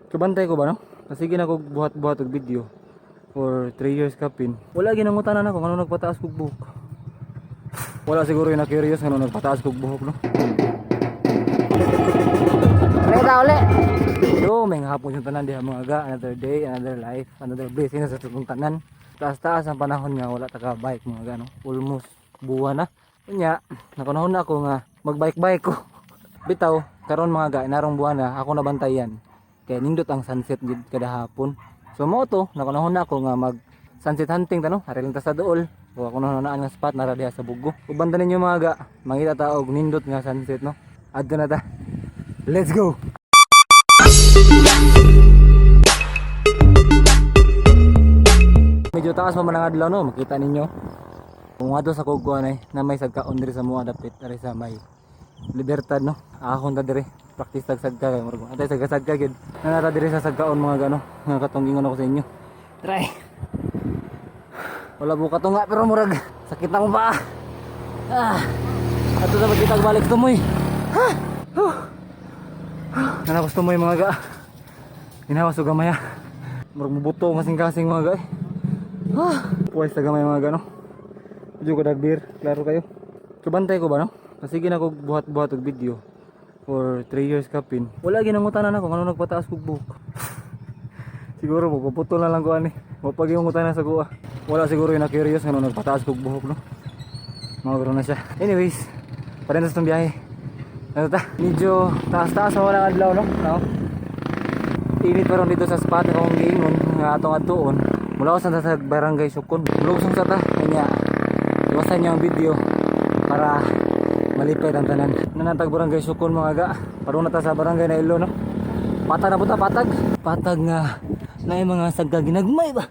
Kabantay ko ba, no? Kasi gina ko buhat-buhat og video for 3 years kapin. Wala ginangutanan ako ngano nagpataas kog buhok. Wala siguro yung na-curious ngano nagpataas kog buhok, no? Reda uli. Yo, may hapon yung tanan diha, mga ga, another day, another life, another blessing sa atong tanan. Taas-taas ang panahon nga wala ta ka bike, mga ga, no? Almost buwan na. Unya, nakunahon na ako nga magbike-bike ko. Bitaw, karon, mga ga, narong buwan na ako nabantayan. Kaya nindot ang sunset gid kada hapon. So mao to, nakunahon na ako nga mag sunset hunting ta, no. Ari lang ta sa duol. So ako na naan nga spot nara diha sa Bugo. Uban ta ninyo, mga ga, mangita ta og nindot nga sunset, no. Adto na ta. Let's go. Medyo taas pa man ang adlaw, no, makita ninyo. Kung adto sa kugkuan ay na may sagkaon diri sa mua dapit ari sa may Libertad, no. Akon ta diri practice tag sagka kay murag atay sagka gyud. Nanata diri sa sagkaon, mga gano nga katong gingon ako sa inyo. Try. Wala buka to nga pero murag sakit na mo pa. Ah. Ato sa pagkita balik tumoy. Ha. Huh. Nana gusto mo yung mga ga. Ginawa sa gamay ah. Murag mubuto ang kasing-kasing, mga ga eh. Ah, puwes sa gamay, mga ga, no. Medyo ko beer, klaro kayo. Kabantay ko ba, no? Kasi gina ko buhat-buhat og video for 3 years kapin. Wala ginangutanan ako ngano nagpataas kog buhok. Siguro magpuputol na lang ko ani. Mapag yung ngutana sa kuha. Wala siguro yung na-curious ngano nagpataas kog buhok, no. Mga garo na siya. Anyways, pa rin sa itong biyahe. Ano ta? Medyo taas-taas ang walang adlaw, no? No? Init pa ron dito sa spot akong giingon nga atong adtuon. Mula ko sa barangay Sukon. Lugsong sa ta. Kanya, iwasan niyo ang video para malipay ang tanan. Nanatag barangay Sukon, mga ga. Parang na ta sa barangay na ilo, no? Patag na puta, patag. Patag nga na yung mga sagka ginagmay ba.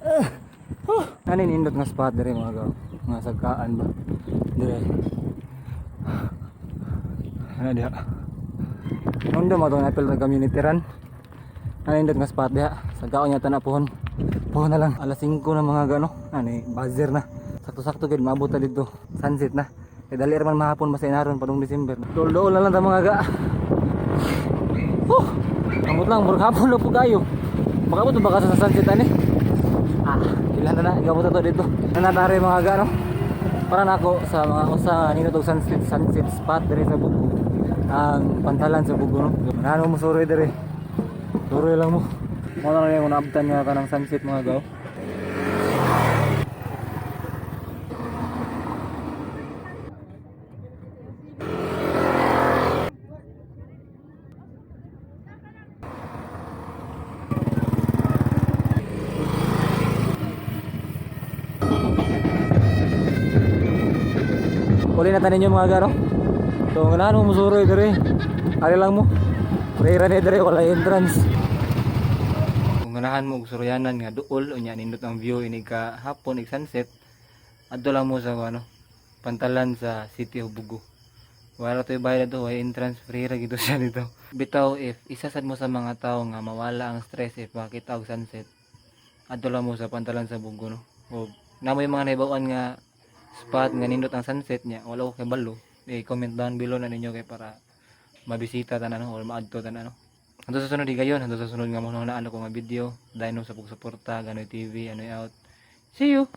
Ah, oh. Ano nindot nga spot dire, mga ga? Nga sagkaan ba? Dire. Ano diha? Mundo mo itong apel ng community run. Ano nindot nga spot diha? Sagkaon niya na pohon. Pohon na lang. Alas 5 na, mga gano. Ano eh, buzzer na. Sakto-sakto gid maabot na dito. Sunset na. Kay dali ra man mahapon basta inaron padung December. Dool-dool na lang ta, mga ga. Huh! Amot lang, murag hapon na po kayo. Makabot ba ka sa sunset ani? Ah, ilan na na, gabot na to dito. Nanatari, mga ga, no? Para nako sa mga usa nindot og sunset sunset spot diri sa Bugo. Ang pantalan sa Bugo, no. Nano mo suroy diri. Suroy lang mo. Mo na lang yung naabtan nga kanang sunset, mga gaw. Uli na tanin mga garo. So ngano mo suroy diri. Ari lang mo. Prera ni diri, wala entrance. Kung ganahan mo og suryanan nga duol unya nindot ang view inig ka hapon ig sunset, adto lang mo sa ano, pantalan sa City of Bugo. Wala to'y bayad to, way entrance, free ra gito siya dito. Bitaw, if isa sad mo sa mga tao nga mawala ang stress if makita og sunset, adto lang mo sa pantalan sa Bugo, no. O namo yung mga naibawan nga spot nga nindot ang sunset niya, wala ko kabalo. I-comment down below na ninyo kay para mabisita tanan, no, or maadto tanan, no. Hangtod sa sunod higayon, hangtod sa sunod nga mo na ano ko nga video, dahil sa pagsuporta, Ganoy TV, Anoy out. See you.